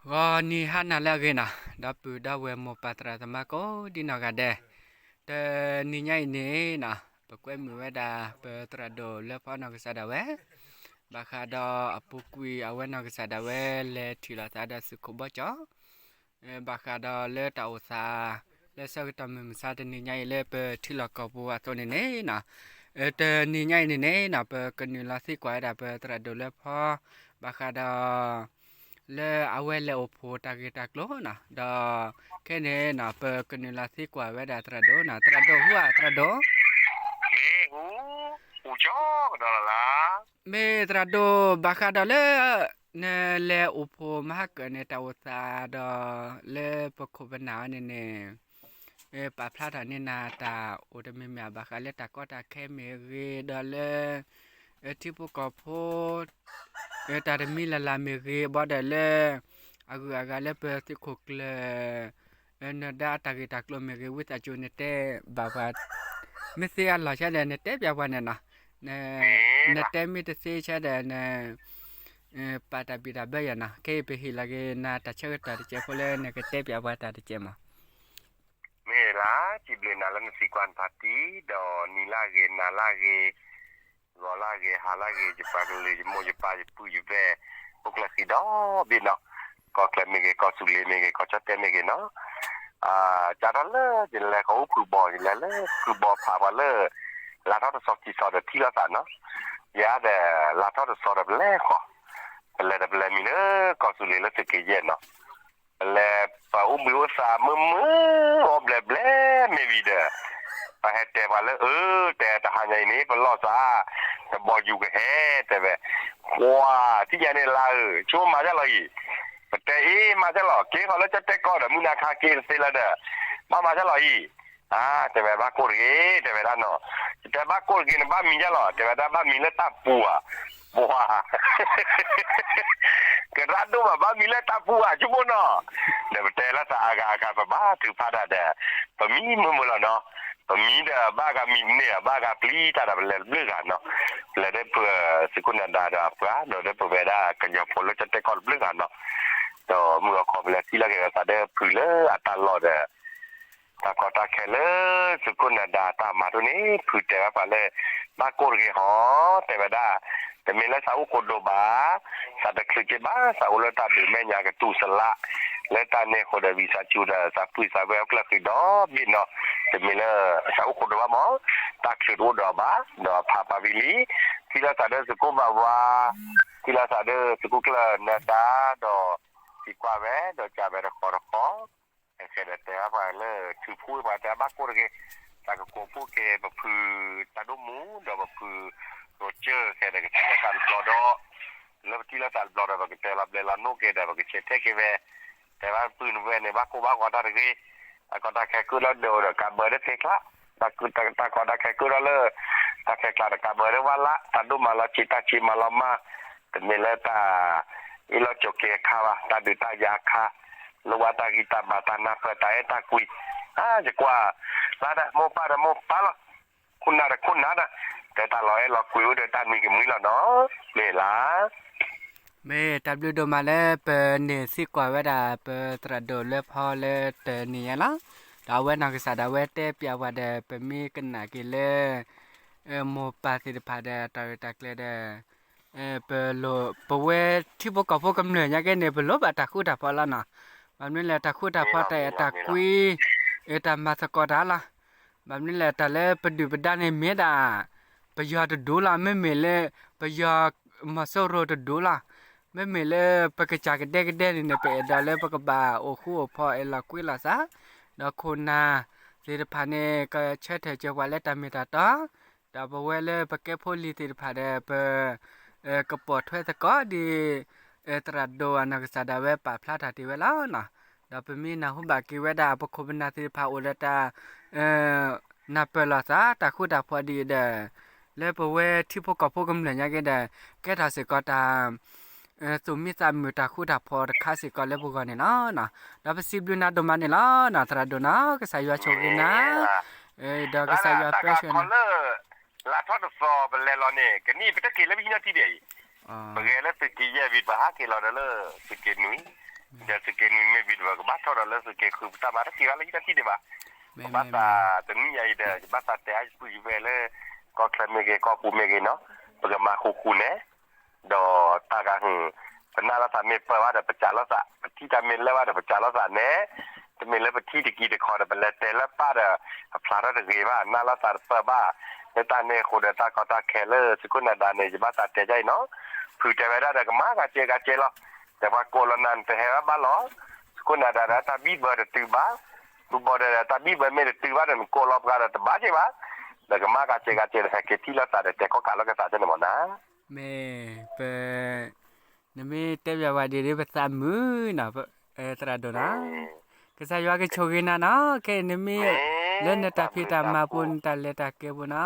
ဂီၤနံၤဟါနၤလၢအဂ့ၤနီၤ, ဒီပုၢ်ဒီဝဲၢ်မိၢ်ပၢ်သရၣ်သမါကိးဒံနီၢ်ဂၤဒဲး, တနံၤညါအံၤန့ၣ်နီၤ, ပကွဲမုာ်ဝဲဒၣ် ပသရၣ်ဒိၣ်လၢဖီနီၢ်ကစၢ်ဒၣ်ဝဲ, ဘၣ်ဃးဒီးအပူၤကွံာ်အဝဲနီၢ်ကစၢ်ဒၣ်ဝဲလဲၤထံၣ်လိာ်သးဒီးသုးခိၣ်ဘီကၠီ ဘၣ်ဃးဒီးလၢတၢ်အိၣ်သး လၢဆၢကတီၢ်မုၢ်မဆါတနံၤညါအံၤလၢပထံလီၢ်ကီၢ်ပူၤအသိးန့ၣ်န့ၣ်နီၤ, တနံၤညါအံၤန့ၣ်န့ၣ်နီၤ, ပကနုာ်လီၤသံကွၢ်ဝဲဒၣ်ပသရၣ်ဒိၣ်လၢဖီ ဘၣ်ဃးဒီး လၢအဝဲလဲၤအိၣ်ဖှိၣ်တၢ်ဂ့ၢ်တၢ်ကျိၤနီၤ, ဒီးခဲန့ၣ်နီၤ ပကနုာ်လီၤသံကွၢ်ဝဲဒၣ်သရၣ်ဒိၣ်နီၤ, သရၣ်ဒိၣ်ဟူဧါ သရၣ်ဒိၣ် မ့ၢ်ဟူ ဟူကၠီကဒီးလၢ်လၢ် မ့ၢ်သရၣ်ဒိၣ် ဘၣ်ဃးဒီးလၢ နလဲၤအိၣ်ဖှိၣ်မဟါကၢၣ်န့ၣ် တၢ်အိၣ်သးဒီး လၢပခိၣ်ပနၢ်အီၤန့ၣ်န့ၣ် ပာ်ဖျါထီၣ်န့ၢ်နၤတၢ်အိၣ်တမံၤမံၤ ဘၣ်ဃးလၢတၢ်ကီတၢ်ခဲမ့ၢ်ဂ့ၤ ဒီးလၢ ထံဖိကီၢ်ဖိ တၢ်တမံၤလၢ်လၢ်မ့ၢ်ဂ့ၤ ဘၣ်ဒီးလၢ အဂုၤအဂၤလၢပသုးခိၣ်ကျၢၢ် နဒါတၢ်ဂ့ၢ်တၢ်ကျိၤမ့ၢ်ဂ့ၤ ဝံသးစူၤနတဲဘၣ်ပှၤ မ့ၢ်သ့အလီၢ်ဆဲဒီး နတဲပၠးပှၤန့ၣ်နီၤ, နတဲမ့ၢ်တသ့ဆဲဒီး န ပာ်တၢ်ဘံၣ်တၢ်ဘၢယၤနီၤ, ခဲအံၤပဟ့ၣ်လီၤက့ၤနၤတၢ်ဆၢကတီၢ်တစဲးဖိလၢနကတဲပၠးပှၤတၢ်တစဲးမး မ့ၢ်လၢ စံးဘျုးနၤလၢနသံကွၢ်နဖးတံၢ် ဒီးနံၤလၢအဂ့ၤ နၤလၢအဂ့ၤ ဂီၤလၢအဂ့ၤ ဟါလၢအဂ့ၤ ယပှၤကလုာ် ယမိၢ်ယပၢ် ယပုၢ်ယဝဲၢ် အိၣ်ကျၢၢ်ဃံဒီဘ့ၣ်နီၤ, ကီၢ်ချၢမ့ၢ်ဂ့ၤ ကီၢ်သူလ့ၤမ့ၢ်ဂ့ၤ ကီၢ်ကၠီၣ်တဲၣ်မ့ၢ်ဂ့ၤနီၤ, ကးထီၣ်လၢယလဲၤဃီၤအိၣ်ဖုၣ်ဘီ ယလဲၤလၢဖုၣ်ဘီဖးပှၤလၢ လါထီၣ်တစီၤခံစီၤဒီးထံၣ်လိာ်သးနီၤ, ယၤဒီး လါထီၣ်တစီၤဒီးပလဲၤဃီၤ, ပလဲၤဒီးပလဲၤမံၤလၢကီၢ်သူလ့ၤလၢသုးက့ယဲၢ်နီၤ ပလဲၤ ပအိၣ်ဘှံးအိၣ်သးမုာ်မုာ် အီၣ်ဘျဲးဘျဲးမ့ၢ်ဝံၤဒီး ပဟဲတဲပှၤလၢအၢ တဲတဟါညါအံၤန့ၣ် ပလီၢ်သး တဘီယူၤကဟဲ တဲဝဲ, ပှၤ ထံၣ်ညါန့ၣ်လါဧၢ ဆိမၤဒ်လဲၣ်အံၤ, ပတဲအ့မၤဒ်လဲၣ် က့ၤဃီၤလၢကၠီၣ်တဲၣ်ကီၢ်ဒီး မုၢ်နၤခါက့ၤတသ့လၢၤဒီး ဘၣ်မၤဒ်လဲၣ်အံၤ အါ တဲဝဲဘၣ်ကိၢ်တဂ့ၤ တဲဝဲဒၣ်နီၤ, ယတဲဘၣ်ကိၢ်တဂ့ၤ နဘၣ်မံၤဒ်လဲၣ် တဲဝဲဒၣ်ဘၣ်မံၤလၢတၢ်ပူၤဧါ, ပှၤ ကရၣ်ဒိၣ်ဘၣ်ဘၣ်မံၤလၢတၢ်ပူၤဧါ ဆိကမိၣ်နီၤ, ဒီးပတဲလၢသးအဂၤအဂၤ ပဘၣ်ထုးဖးဒၣ်ဒီး ပမံမုာ်မုာ်လီၤနီၤ, ပမံဒီးဘၣ်ဂၤမံၤတန့ၢ်ဧါ ဘၣ်ဂၤပျံၤတၢ်ဒီးပလဲၤတဘျုးဂၤနီၤ, ပလဲၤဒီးပသုးခိၣ်နၢၤဒါဒီးအပှၤ ဒီးဒီးပဝဲဒၣ်ကညီဖိလၢကၠီၣ်တဲၣ်ကီၢ်တဘျုးဂၤနီၤ, ဒီးမုၢ်ဂီၤခီပလဲၤထံၣ်လီၤက့ၤသးဒီးဖုၣ်လၢအတၢ်လီၢ်ဒီး တၢ်ကီတၢ်ခဲလၢသုးခိၣ်နၢၤဒါတၢ်မၤဒိၣ်န့ၣ် ဖုၣ်တဲဘၣ်ပှၤလၢ ဘၣ်ကိၢ်တဂ့ၤဟီ တဲဝဲဒၣ်, တမ့ၢ်လၢသးအိၣ်ခိၣ်ဒိၣ်ဘၣ်, သးတချုးက့ဘၣ် သးအိၣ်လၢတၢ်ဒုးမဲာ်ညါကတူၢ်စလး, လၢတၢ်န့ၢ်ဃိဒီးဝံသးစူၤဒီးသးပုၢ်သးဝဲၢ်အိၣ်ကျၢၢ်ဃံဒီဘ့ၣ်နီၤ, တမ့ၢ်လၢ သးအိၣ်ခိၣ်ဒိၣ်ဘၣ်မး, တၢ်ချုးတအိၣ်ဒီးဘၣ်, ဒီးဖးပာ်ဝံၤလံ, ထံၣ်လိာ်သးဒီးသုးခိၣ်ဘၣ်ဝါ, ထံၣ်လိာ်သးဒီးသုးခိၣ်ကျၢၢ်နၢၤဒါဒီး သံကွၢ်ဝဲ ဒီးကးဝဲတခီတခီ ဟဲဃဲဒီးတဲဘၣ်ပှၤလၢ ထုးဖှိၣ်ပှၤတဲဘၣ်ကိၢ်တဂ့ၤ, တၢ်ကကိးဖှိၣ်က့ၤ ပဖုတၢ်ဒိၣ်မူ ဒီးပဖု ရိကၢၢ် ဃဲဒီးကထံၣ်လိာ်သးတဘျီဒီး လၢပထံၣ်လိာ်သးတဘျီဒီး ပကတဲလီၤဘျဲးလီၤနိၣ်က့ၤဒီး ပကဆဲးထဲက့ၤဝဲ, တဲဘၣ်ပုၢ်နဝဲၢ်န့ၣ် ဘၣ်ကိၢ်ဘၣ်ဂီၤတၢ်တဂ့ၤ, တၢ်ကီတၢ်ခဲကုၢ်လီၤဒိးဒီးကးဘၢတသ့ကျါ, တၢ်ကီတၢ်ခဲကုၢ်လီၤလၢ တၢ်ခဲကျါဒီးကးဘၢတဝၢ်လၢ်, တၢ်ဒိၣ်မၤလီၤဆံး တၢ်ဆံးမၤလီၤမၢ်, တမ့ၢ်လၢတၢ် အ့ၣ်လိာ်ကၠိက့ၤအခါဘၣ်, တၢ်ဒုးတၢ်ယၤအခါ, လိၣ်ဘၣ်တၢ်ဂံၢ်တၢ်ဘါ တၢ်နၢ်ပၢၢ် တၢ်အဲၣ်တၢ်ကွံ, အါ ယကွၢ် လၢဒၣ် မိၢ်ပၢ်ဒီးမိၢ်ပၢ်လီၤ, ခိၣ်နၢ်ဒီးခိၣ်နၢ်ဒၣ်, တဲတၢ်လီၤအဲၣ်လီၤကွံအိၣ်ဒီးတၢ်မံၤကမှံလီၤနီၤ, မ့ၢ်လၢ မ့ၢ်တၢ်ဘျုးဒိၣ်မးလၢပန့ၢ်သံကွၢ်ဝဲဒၣ် ပသရၣ်ဒိၣ်လၢဖီလၢတနံၤညါလီၤ. ဒီးအဝဲနီၢ်ကစၢ်ဒၣ်ဝဲတဲပၠးဝဲဒီး ပမ့ၢ်ကနၣ်က့ၤလၢ မိၢ်ပၢ်သ့ၣ်တဖၣ်ဒီးတၢ်ရဲၣ်တၢ်ကျဲၤဒီး ပလိၣ် ပဝဲထံဖိကီၢ်ဖိကမျၢၢ်ညါက့န့ၣ် ပလိၣ်ဘၣ်တၢ်ဃူတၢ်ဖိးလီၤနီၤ. ဘၣ်မနုၤလဲၣ် တၢ်ဃူတၢ်ဖိး တၢ်အဲၣ်တၢ်ကွံ တၢ်မၤသကိးတၢ်လီၤ. ဘၣ်မနုၤလဲၣ် တၢ်လၢပဒုၣ်ပဒါန့ၣ်မ့ၢ်ဒၣ် ပယီၤတဒူလီၤ. မ့မ့ၢ်လၢ ပယီၤမီၤစိရိၤတဒူလီၤ. မ့မ့ၢ်လၢပကစၢ်ကဒဲကဒဲန့ၣ်န့ၣ် ပအဲၣ်ဒိးလၢပကဘၣ်အိၣ်ဃူအိၣ်ဖိး အဲၣ်လီၤကွံလီၤသး ဒီးခိၣ်နၢ်သ့ၣ်တဖၣ်န့ၣ် ကဆၢထၢၣ်စၢၤပှၤလၢတၢ်မ့ၢ်တၢ်တီ, ဒီးပဝဲလၢပကဲဖိလံၤသ့ၣ်တဖၣ်ဒီး ပ ကပိာ်ထွဲသကိးဒ် သရၣ်ဒိၣ်အနီၢ်ကစၢ်ဒၣ်ဝဲပာ်ဖျါထီၣ်တ့ၢ်ဝဲလီၤ. ဒီးပမ့ၢ်နၢ်ဟူဘၣ်က့ၤဝဲဒၣ် ပခိၣ်ပနၢ်သ့ၣ်တဖၣ်အိၣ်ဒီးတၢ် နၢ်ပၢၢ်လိာ်သး တၢ်ဃူတၢ်ဖိးဒ်အံၤဒီး လၢပဝဲထံဖိကီၢ်ဖိကမျၢၢ်ညါက့ဒီး ကဲထီၣ်စ့ၢ်ကီးတၢ် သူၣ်မံသးမုာ်တၢ်ဃူတၢ်ဖိးတခါစ့ၢ်ကီးလၢပဂီၢ်န့ၣ်လီၤ. ဒီးပစံးဘျုးနၤဒိၣ်မးန့ၣ်လီၤ. သရၣ်ဒိၣ်နီၤ ကစၢ်ယွၤဆိၣ်ဂ့ၤနၤ ဒီးကစၢ်ယွၤပၢဆှၢနၤ လါထီၣ်တသီ ပလဲၤလီၤန့ၣ် ကနံၣ်ပတက့ၤလၢပဟံးနီၣ်ထံဘၣ်အံၤ, ပဂဲၤလၢသုးက့ယဲၢ်ဝံၤ ပဟးက့ၤလီၤဒီးလၢသုးက့နွံ, ဒီးသုးက့နွံမ့ၢ်ဘံၤဒီး ပကဘၣ်ထီၣ်ဒီးလၢသုးက့ဃု ပတၢ်မၤတသ့ဘၣ်လၢယတၢ်ထံၣ်ဒံးဘၣ်. ပဘၣ်သးတနံၣ်ညါအံၤဒီး ယဘၣ်သးတဲအါယပုၢ်ယဝဲၢ်လၢ ကီၢ်ချၢမ့ၢ်ဂ့ၤ ကီၢ်ပူၤမ့ၢ်ဂ့ၤနီၤ, ပကမၤဃူဃူန့ၣ် ဒီးတၢ်ဂၤဟုၣ် ပနၢ်လိာ်သးမ့ၢ်ပၢၢ်ဘၣ်ဒီး ပစးလိာ်သး, ပထံၣ်တၢ်မ့ၢ်လၢဘၣ်ဒီး ပစးလိာ်သးန့ၣ်, တမ့ၢ်လၢပထံၣ်တကံတခီဒီး ပလဲၤတဲလၢပၢ်ဒီး အဖျါထီၣ်တဂ့ၤဘၣ်, နၢ်လိာ်သးတပၢၢ်ဘၣ်. လၢတၢ်န့ၣ်အဃိဒီး တၢ်ကီတၢ်ခဲလၢသုးခိၣ်နၤဒါန့ၣ် ယဘၣ်သးတဲဒ်အံၤနီၤ, ဖုတဲဝဲဒၣ်ဒီး ကမၤကၤစဲကၤစဲလီၤ, ဒီးပှၤကိးလီၤနၤ နတဟဲဘၣ်ဘၣ်လီၤ. သုးခိၣ်နၤဒါဒီး တၢ်ဘံၣ်ဘၢတတုၤဘၣ်, ဖုဘီဒီး တၢ်ဘံၣ်ဘၢမ့ၢ်တတုၤဘၣ်ဒီး နကိးလီၤပှၤဒီးတဘၣ်က့ၤဘၣ်, ဒီးကမၤကၤစဲကၤစဲဒီး ဟဲက့ၤထံၣ်လိာ်သးဒီးတဲကီၢ်ကးလိာ်ကသးန့ၣ်မ့ၢ်နီၤ. မ့ၢ်ပ နမ့ၢ်တဲဘၣ်ဝဲဒ်န့ၣ် ပသးမုာ်နီၤ, သရၣ်ဒိၣ်နီၤ, ကစၢ်ယွၤကဆိၣ်ဂ့ၤနၤနီၤ, ခဲအံၤနမ့ၢ် လၢနတၢ်ဖံးတၢ်မၤပူၤ နတၢ်လဲၤတၢ်ကဲပူၤနီ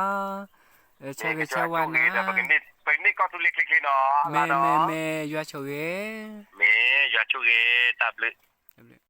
ၤ, ဆၢဂ့ၤဆၢဝါနၤ, ပန့ၢ်ကီၢ်သူလ့ၤချ့ချ့နီၤ, မ့ၢ်မ့ၢ်မ့ၢ် ယွၤဆိၣ်ဂ့ၤ, မ့ၢ်ယွၤဆိၣ်ဂ့ၤ, တၢ်ဘျုး, တၢ်ဘျုး